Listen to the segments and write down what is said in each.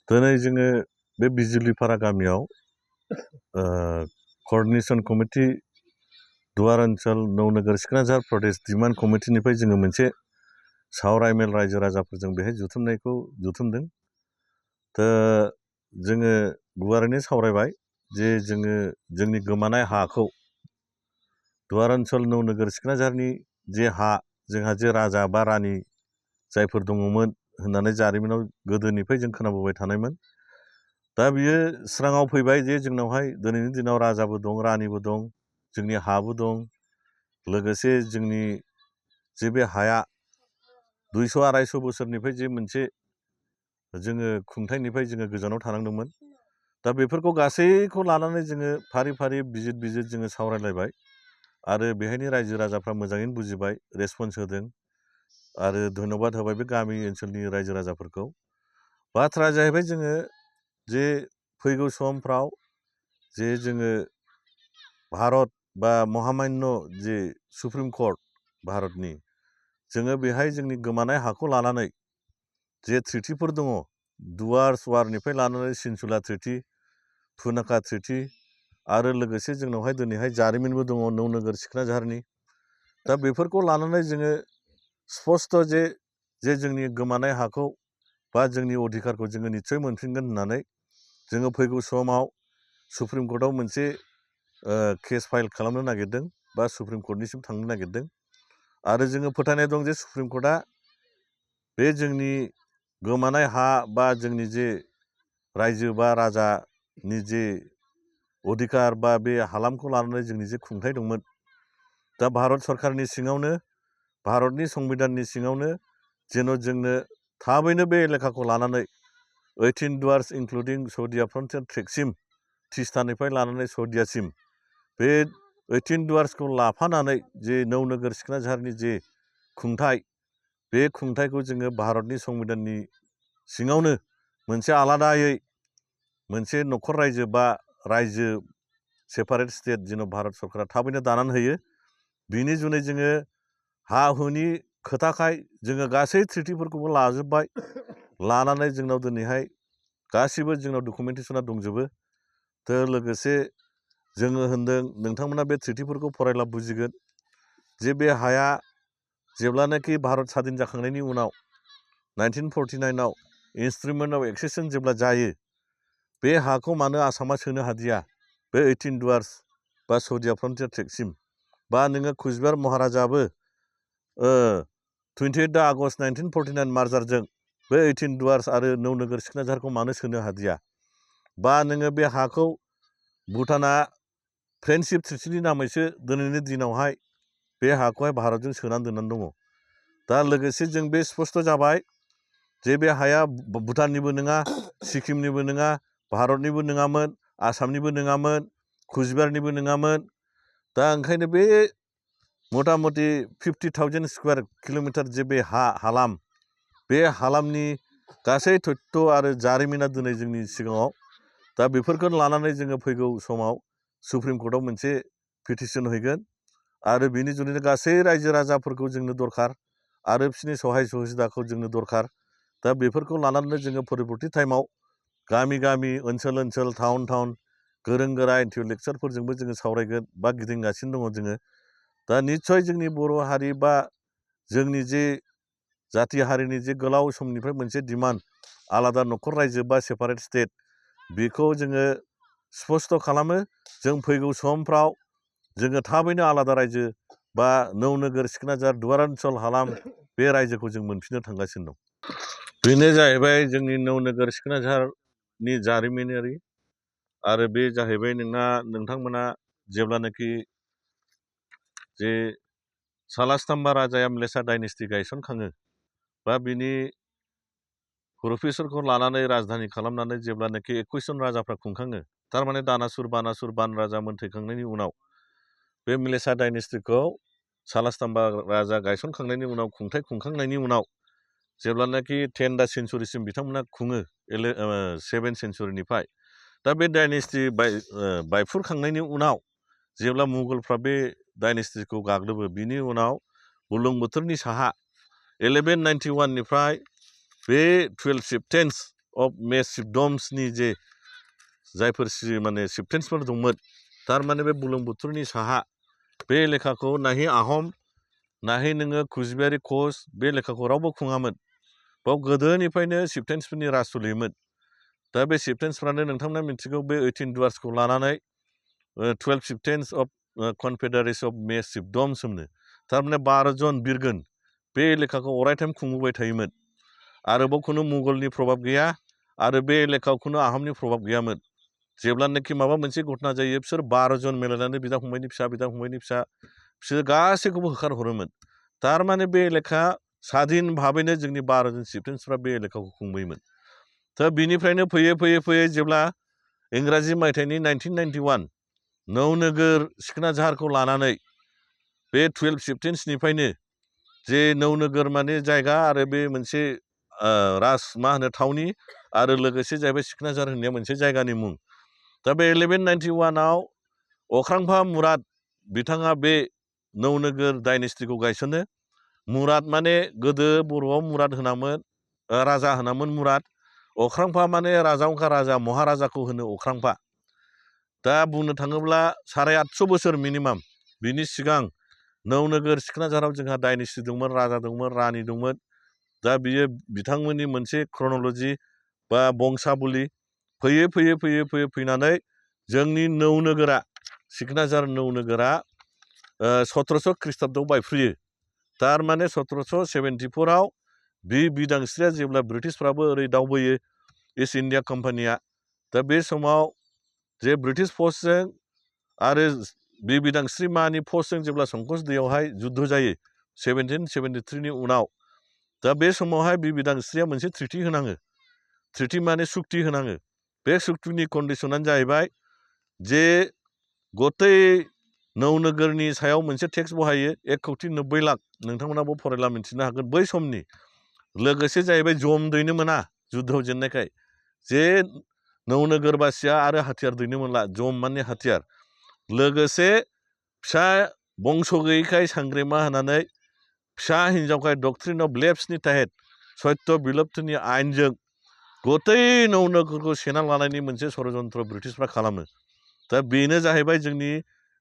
दिनै जोङो बे बिजुलिपारा गामियाव कर्डिनेशन कमिटि दुवार ओनसोल नौनोगोर सिखनाझार प्रदेश डिमान्ड कमिटिनिफ्राय जोङो मोनसे सावरायमेल रायजो राजाफोरजों बेहाय जुथुमदों। जोङो गुवारैनो सावरायबाय जे जोङो जोंनि गोमानाय हाखौ दुवार ओनसोल नौनोगोर सिखनाझारनि जे हा जोंहा जे राजा बा रानि जायफोर दङमोन होननानै जारिमिनाव गोदोनिफ्राय जों खोनाबोबाय थानायमोन। दा बियो स्राङाव फैबाय जे जोंनावहाय दिनैनि दिनाव राजाबो दं, रानिबो दं, जोंनि हाबो दं। लोगोसे जोंनि जे बे हाया 200-250 बोसोरनिफ्राय जे मोनसे जोङो खुंथायनिफ्राय जोङो गोजानाव थानांदोंमोन। दा बेफोरखौ गासैखौ लानानै जोङो फारि फारि बिजिर जोङो सावरायलायबाय आरो बेहायनि रायजो राजाफ्रा मोजाङैनो बुजिबाय, रेसपन्स होदों आरो धन्यबाद होबाय बे गामि ओनसोलनि रायजो राजाफोरखौ। बाथ्राया जाहैबाय जोङो जे फैगौ समफ्राव जे जोङो भारत बा महामान्य जे सुप्रिम कर्ट भारतनि जोङो बेहाय जोंनि गोमानाय हाखौ लानानै जे ट्रिटिफोर दङ, दुवार्स वारनिफ्राय लानानै सिनसुला ट्रिटि, पुनाखा ट्रिटि आरो लोगोसे जोंनावहाय दिनैहाय जारिमिनबो दङ नौनोगोर सिखनाझारनि। दा बेफोरखौ लानानै जोङो स्पस्ट' जे जोंनि गोमानाय हाखौ बा जोंनि अधिकारखौ जोङो निस्सय मोनफिनगोन होननानै जोङो फैगौ समाव सुप्रिम कर्टआव मोनसे केस फाइल खालामनो नागिरदों बा सुप्रिम कर्टनिसिम थांनो नागिरदों। आरो जोङो फोथायनाय दं जे सुप्रिम कर्टआ बे जोंनि गोमानाय हा बा जोंनि जे रायजो बा राजानि जे अधिकार बा बे हालामखौ लानानै जोंनि जे खुंथाय दंमोन, दा भारत सरकारनि सिङावनो, भारतनि संबिधाननि सिङावनो जेन' जोंनो थाबैनो बे एलेखाखौ लानानै 18 दुवार्स इंक्लुडिं सौदिया फ्रन्टियार ट्रेकसिम, तिस्तानिफ्राय लानानै सौदियासिम बे 18 दुवार्सखौ लाफानानै जे नौनोगोर सिखनाझारनि जे खुंथाय, बे खुंथायखौ जोङो भारतनि संबिधाननि सिङावनो मोनसे आलादायै मोनसे न'खर रायजो बा रायजो सेपारेट स्टेट जेन' भारत सरकारा थाबैनो दानानै होयो। बिनि जुनै जोङो हा हुनि खोथाखाय जोङो गासै ट्रिटिफोरखौबो लाजोब्बाय, लानानै जोंनाव दिनैहाय गासिबो जोंनाव डकुमेन्टेसना दंजोबो। लोगोसे जोङो होनदों नोंथांमोना बे ट्रिटिफोरखौ फरायला बुजिगोन जे बे हाया जेब्लानाखि भारत स्वाधीन जाखांनायनि उनाव 1949आव इन्स्ट्रुमेन्ट अफ एक्सेसन जेब्ला जायो, बे हाखौ मानो आसामा सोनो हादिया बे 18 दुवार्स बा सौदिया फ्रन्टियार ट्रेकसिम, बा नोङो कुचबिहार महाराजाबो 28 आगस्ट 1949 मार्जारजों बे 18 दुवार्स आरो नौनोगोर सिखनाझारखौ मानो सोनो हादिया, बा नोङो बे हाखौ भुटाना फ्रेन्डशिप ट्रिटिनि नामैसो दिनैनि दिनावहाय बे हाखौहाय भारतजों सोनानै दोननानै दङ। दा लोगोसे जों बे स्पस्ट' जाबाय जे बे हाया भुटाननिबो नङा, सिक्किमनिबो नङा, भारतनिबो नङामोन, आसामनिबो नङामोन, कुचबिहारनिबो नङामोन। दा ओंखायनो बे मथा मथि 50,000 स्कुवार किल'मिटार जे बे हालाम, बे हालामनि गासै तथ्य आरो जारिमिना दिनै जोंनि सिगाङाव। दा बेफोरखौ लानानै जोङो फैगौ समाव सुप्रिम कर्टआव मोनसे पिटिसन हैगोन आरो बिनि जुनैनो गासै रायजो राजाफोरखौ जोंनो दरखार आरो बिसोरनि सहाय सहिदाखौ जोंनो दरखार। दा बेफोरखौ लानानै जोङो परिबर्ति टाइमाव गामि गामि, ओनसोल ओनसोल, टाउन टाउन गोरों गोरा इन्टेलेक्सुवेलफोरजोंबो जोङो सावरायगोन बा गिदिंगासिनो दङ जोङो। दा निस्सय जोंनि बर' हारि बा जोंनि जे जाथि हारिनि जे गोलाव समनिफ्राय मोनसे डिमान्ड आलादा न'खर रायजो बा सेपारेट स्टेट, बेखौ जोङो स्पस्ट' खालामो। जों फैगौ समफ्राव जोङो थाबैनो आलादा रायजो बा नौनोगोर सिखनाझार दुवार ओनसोल हालाम बे रायजोखौ जों मोनफिननो थांगासिनो दं। बेनो जाहैबाय जोंनि नौनोगोर सिखनाझारनि जारिमिनारि। आरो बे जाहैबाय नोंथांमोना जेब्लानाखि जे सालास्ताम्बा राजाया म्लेसा डाइनेस्टि गायसनखाङो बा बिनि प्रफेसरखौ लानानै राजधानि खालामनानै जेब्लानाखि 21 जन राजाफ्रा खुंखाङो, थारमाने दानासुर बानासुर बान राजा मोनथैखांनायनि उनाव बे म्लेसा डाइनेस्टिखौ सालास्ताम्बा राजा गायसनखांनायनि उनाव खुंथाय खुंखांनायनि उनाव जेब्लानाखि 10th सेन्सुरिसिम बिथांमोना खुङो 7th सेन्सुरिनिफ्राय। दा बे डाइनेस्टि बायफुरखांनायनि उनाव जेब्ला मुगलफ्रा बे डाइनेस्टिखौ गाग्लोबो, बिनि उनाव बुरलुंबुथुरनि साहा 1191निफ्राय बे 12 चिफटेन्स अफ मेसिडम्सनि जे जायफोर माने चिफटेन्सफोर दंमोन थारमाने बे बुरलुंबुथुरनि साहा बे लेखाखौ नाहि आहम नाहि नोङो कुचबिहारि कच बे लेखाखौ रावबो खुङामोन बाव गोदोनिफ्रायनो चिफटेन्सफोरनि राज सोलियोमोन दा बे चिफटेन्सफ्रानो नोंथांमोना मिथिगौ बे 18 दुवार्सखौ लानानै 12 चिफटेन्स अफ कनफेडारेसन अफ मेसिडम्स होनो थारमाने 12 जन बिरगोन बे लेखाखौ अरायटाइम खुंबोबाय थायोमोन आरोबाव खुनु मुगलनि प्रभाब गैया आरो बे लेखायाव खुनु आहमनि प्रभाब गैयामोन जेब्लानाखि माबा मोनसे घटना जायो बिसोर 12 जन मिलायनानै बिदा फंबायनि फिसा बिसोर गासैखौबो होखारहरोमोन थारमाने बे लेखा स्वाधीन भाबैनो जोंनि 12 जन चिफटेन्सफ्रा बे लेखाखौ खुंबोयोमोन दा बिनिफ्रायनो फैयै जेब्ला इंराजि मायथाइनि 1991 नौनोगोर सिखोना जाहारखौ लानानै बे 12 चिफटेन्सनिफ्रायनो जे नौनोगोर माने जायगा आरो बे मोनसे राज मा होनो थावनि आरो लोगोसे जाहैबाय सिखोना जाहार होननाया मोनसे जायगानि मुं दा बे 1191 आव अख्रांफा मुराद बिथाङा बे नौनोगोर डाइनेस्टिखौ गायसनो मुराद माने गोदो बर'आव मुराद होनामोन राजा होनामोन मुराद अख्रांफा माने राजावखा राजा महाराजाखौ होनो अख्रांफा दा बुंनो थाङोब्ला 850 बोसोर मिनिमाम बिनि सिगां नौनोगोर सिखोना जाहाराव जोंहा डाइनेस्टि दंमोन राजा दंमोन रानि दंमोन दा बियो बिथांमोननि मोनसे क्रन'ल'जि बा बंसाबुलि फैयै फैनानै जोंनि नौनोगोरा सिखोना जाहार नौनोगोरा 1700 ख्रीष्टाब्दआव बायफ्रुयो थारमाने 1774 आव बे बिदांस्रिया जेब्ला ब्रिटिशफ्राबो ओरै दावबोयो इस्ट इन्डिया कम्पानिया दा बे समाव जे ब्रिटिश फर्सजों आरो बे बिदांस्रि मानि फर्सजों जेब्ला संकस दैयावहाय जुद्ध जायो 1773 नि उनाव दा बे समावहाय बे बिदांस्रिया मोनसे ट्रिटि होनाङो ट्रिटि माने सुक्ति होनाङो बे सुक्तिनि कन्डिसनानो जाहैबाय जे गतै नौनोगोरनि सायाव मोनसे टेक्स बहायो 1,90 लाख नोंथांमोनाबो फरायला मिथिनो हागोन बै समनि लोगोसे जाहैबाय जम दैनो मोना जुद्धआव जेननायखाय जे नौनोगोरबासिया आरो हाथियार दैनो मोनला जम माने हाथियार लोगोसे फिसा बंस गैयैखाय सांग्रेमा होनानै फिसा हिनजावखाय डक्ट्रिन अफ लेप्सनि तहत सत्य बिलुप्तिनि आयेनजों गतै नौनोगोरखौ सेना लानायनि मोनसे षड़यन्त्र ब्रिटिशफ्रा खालामो दा बेनो जाहैबाय जोंनि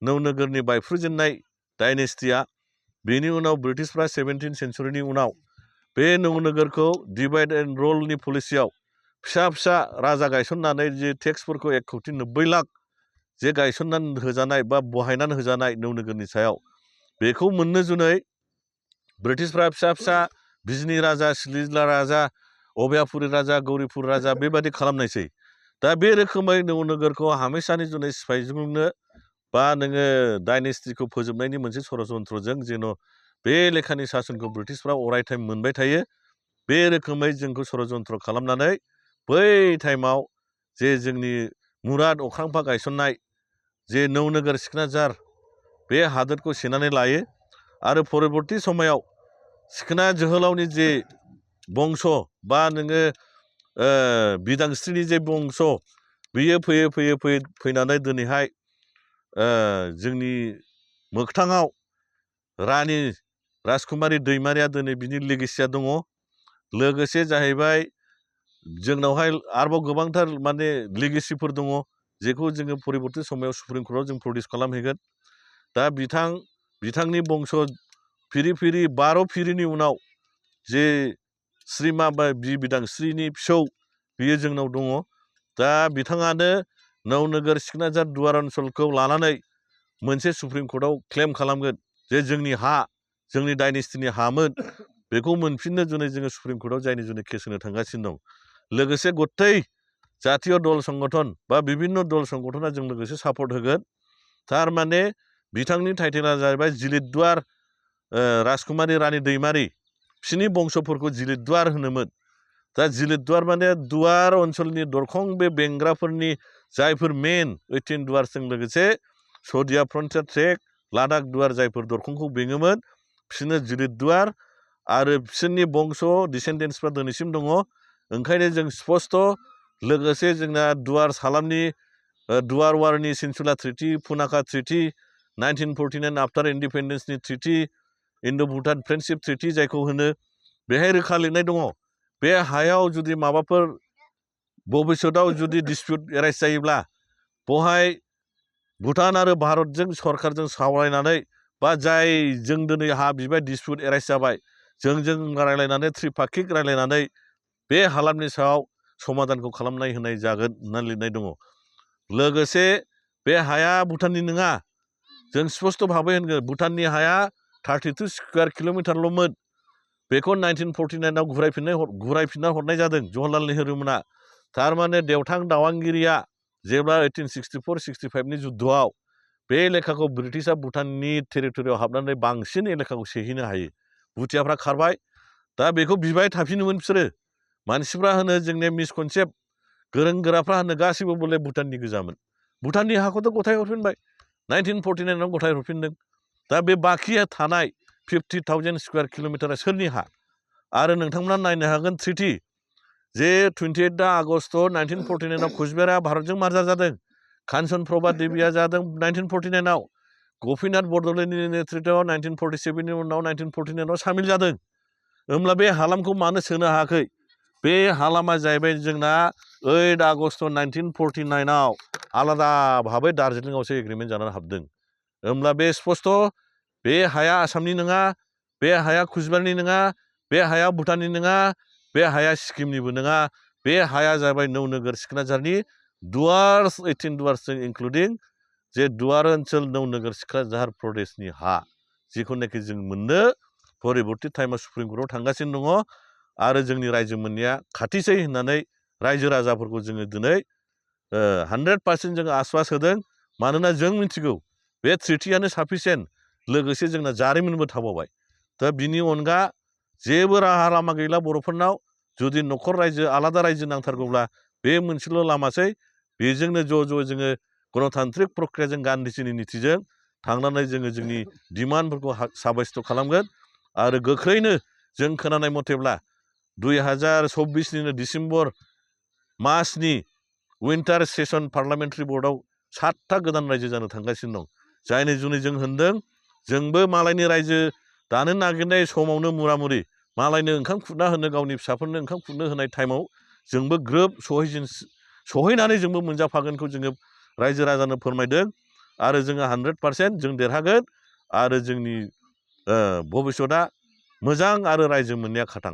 नौनोगोरनि बायफ्रुजेननाय डाइनेस्टिया बेनि उनाव ब्रिटिशफ्रा 17 सेन्चुरिनि उनाव बे नौनोगोरखौ डिभाइड एन्ड रुलनि पलिसियाव फिसा राजा गायसननानै जे टेक्सफोरखौ 1,90 लाख जे गायसननानै होजानाय बा बहायनानै होजानाय नौनोगोरनि सायाव बेखौ मोननो जुनै ब्रिटिशफ्रा फिसा बिजनि राजा सिलिज्ला राजा अभयापुरि राजा गौरीपुर राजा बेबादि खालामनायसै दा बे रोखोमै नौनोगोरखौ हामेशानि जुनै सिफायजोबनो बा नोङो डाइनेस्टिखौ फोजोबनायनि मोनसे षड़यन्त्रजों जेन' बे लेखानि सासनखौ ब्रिटिशफ्रा अराय टाइम मोनबाय थायो बे रोखोमै जोंखौ षड़यन्त्र खालामनानै बै टाइमाव जे जोंनि मुराद अख्रांफा गायसननाय जे नौनोगोर सिखोना जाहार बे हादोरखौ सेनानै लायो आरो परबर्ती समायाव सिखोना जोहोलावनि जे बंस बा नोङो बिदांस्रिनि जे बंस बियो फैनानै दिनैहाय जोंनि मोगथाङाव रानि राजकुमारि दैमारिया दिनै बिनि लेगेसिया दङ लोगोसे जाहैबाय जोंनावहाय आरोबाव गोबांथार माने लेगेसिफोर दङ जेखौ जोङो परबर्ती समायाव सुप्रिम कर्टआव जों प्रडिउस खालामहैगोन दा बिथांनि बंस फिरि 12 फिरिनि उनाव जे श्रीमा बा बिदांस्रिनि फिसौ बियो जोंनाव दङ दा बिथाङानो नौनोगोर सिखोना जाहार दुवार ओनसोलखौ लानानै मोनसे सुप्रिम कर्टआव क्लेम खालामगोन जे जोंनि हा जोंनि डाइनेस्टिनि हामोन बेखौ मोनफिननो जुनै जोङो सुप्रिम कर्टआव जायनि जुनै केस होनो थांगासिनो दं लोगोसे गतै जातीय दल संगठन बा बिभिन्न दल संगठना जों लोगोसे सापर्ट होगोन थारमाने बिथांनि टाइटेला जाहैबाय जिलिदुवार राजकुमारि रानि दैमारि बिसोरनि बंसफोरखौ जिलिदुवार होनोमोन दा जिलिदुवार माने दुवार ओनसोलनि दरखं बे बेंग्राफोरनि जायफोर मेन 18 दुवारजों लोगोसे सदिया फ्रन्टियार ट्रेक लादाख दुवार जायफोर दरखंखौ बेङोमोन बिसोरनो जिलिदुवार आरो बिसोरनि बंस डिसेन्डेन्सफ्रा दिनैसिम दङ ओंखायनो जों स्पस्ट लोगोसे जोंना दुवार सालामनि दुवार वारनि सिनसुला ट्रिटि पुनाखा ट्रिटि 1949 आफ्टार इन्डिपेन्डेन्सनि ट्रिटि इन्ड' भुटान फ्रेन्डशिप ट्रिटि जायखौ होनो बेहाय रोखा लिरनाय दङ बे हायाव जुदि माबाफोर भबिष्यतआव जुदि डिसपिउट एराइज जायोब्ला बहाय भुटान आरो भारतजों सरकारजों सावरायनानै बा जाय जों दिनै हा बिबाय डिसपिउट एराइज जाबाय जों रायलायनानै त्रिपाक्षिक रायलायनानै बे हालामनि सायाव समाधानखौ खालामनाय होनाय जागोन होनना लिरनाय दङ लोगोसे बे हाया भुटाननि नङा जों स्पष्ट भाबै होनगोन भुटाननि हाया 32 स्कुवेर किल'मिटारल'मोन बेखौ 1949 आव घुरायफिनना हरनाय जादों जवाहरलाल नेहरू मोना थारमाने देवथां दावांगिरिया जेब्ला 1864-65 नि जुद्धआव बे एलेखाखौ ब्रिटिशआ भुटाननि टेरिटरियाव हाबनानै बांसिन एलेखाखौ सेहैनो हायो भुटियाफ्रा खारबाय दा बेखौ बिबाय थाफिनोमोन बिसोरो मानसिफ्रा होनो जोंनि मिसकनसेप्ट गोरों गोराफ्रा होनो गासिबो बले भुटाननि गोजामोन भुटाननि हाखौथ' गथाय हरफिनबाय 1949 आव गथाय हरफिनदों दा बे बाखि थानाय 50,000 स्कुवेर किल'मिटारा सोरनि हा आरो नोंथांमोना नायनो हागोन ट्रिटि जे 28 आगस्ट 1949 आव कुचबिहारा भारतजों मार्जार जादों कान्चन प्रभा देबिया जादों 1949 आव गपिनाथ बरदलैनि नेतृत्वआव 1947 नि उनाव 1949 आव सामिल जादों होमब्ला बे हालामखौ मानो सोनो हायाखै बे हालामा जाहैबाय जोंना 8 आगस्ट 1949 आव आलादा भाबै दार्जिलिंआवसो एग्रिमेन्ट जानानै हाबदों होमब्ला बे स्पष्ट बे हाया आसामनि नङा बे हाया कुचबिहारनि नङा बे हाया भुटाननि नङा बे हाया सिक्किमनिबो नङा बे हाया जाबाय नौनोगोर सिखनाझारनि दुवार्स 18 दुवार्सजों इनक्लुडिं जे दुवार ओनसोल नौनोगोर सिखनाझार प्रदेशनि हा जिखुनाखि जों मोननो परिबर्ती टाइमाव सुप्रिम कर्टआव थांगासिनो दङ आरो जोंनि रायजो मोननाया खाथिसै होननानै रायजो राजाफोरखौ जोङो दिनै 100% जोङो आश्वास होदों मानोना जों मिथिगौ बे ट्रिटियानो साफिसियेन्ट लोगोसे जोंना जारिमिनबो थाबावबाय दा बिनि अनगा जेबो राहा लामा गैला बर'फोरनाव जुदि न'खर रायजो आलादा रायजो नांथारगौब्ला बे मोनसेल' लामासै बेजोंनो ज' जोङो गणतान्त्रिक प्रक्रियाजों गान्धीजिनि नीतिजों थांनानै जोङो जोंनि डिमान्डफोरखौ साब्यस्त खालामगोन आरो गोख्रैनो जों खोनानाय मथेब्ला 2024 डिसेम्बर मासनि विन्टार सेसन पार्लामेन्टारि बर्डआव 7था गोदान रायजो जानो थांगासिनो दं जायनि जुनै जों होनदों जोंबो मालायनि रायजो दानो नागिरनाय समावनो मुरामुरि मालायनो ओंखाम खुरना होनो गावनि फिसाफोरनो ओंखाम खुरनो होनाय टाइमाव जोंबो ग्रोब सहैनानै जोंबो मोनजाफागोनखौ जोङो रायजो राजानो फोरमायदों आरो जोङो 100% जों देरहागोन आरो जोंनि भबिष्यतआ मोजां आरो रायजो मोननाया खाथां